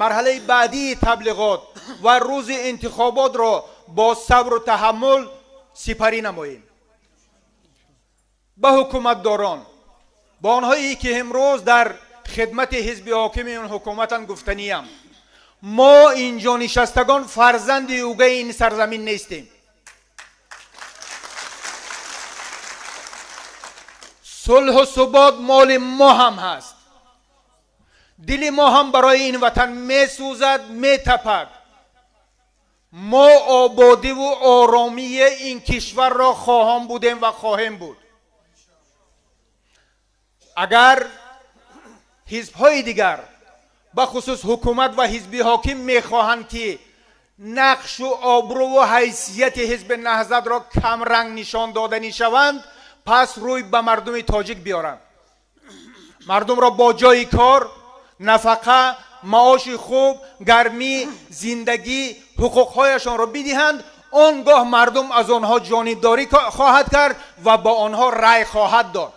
марҳалаи баъдии таблиғот ва рӯзи интихоботро бо сабру таҳаммул сипарӣ намоем. Ба ҳукуматдорон, ба онҳое ки имрӯз дар хидмати ҳизби ҳокими ин ҳукуматанд гуфтаниям: мо инҷо нишастагон фарзанди угаи ин сарзамин нестем. Сулҳу субот моли мо ҳам ҳаст. Дили мо ҳам барои ин ватан месӯзад, метапад. Мо ободиву оромии ин кишварро хоҳон будем ва хоҳем буд. Агар ҳизбҳои дигар, бахусус ҳукумат ва ҳизби ҳоким, мехоҳанд ки нақшу обрӯву ҳайсияти ҳизби Наҳзатро камранг нишон доданӣ шаванд, пас рӯй ба мардуми тоҷик биёранд. Мардумро бо ҷойи кор, нафақа, маоши хуб, гармӣ, зиндагӣ, ҳуқуқҳояшонро бидиҳанд. Он гоҳ мардум аз онҳо ҷонибдорӣ хоҳад кард ва ба онҳо рай хоҳад дод.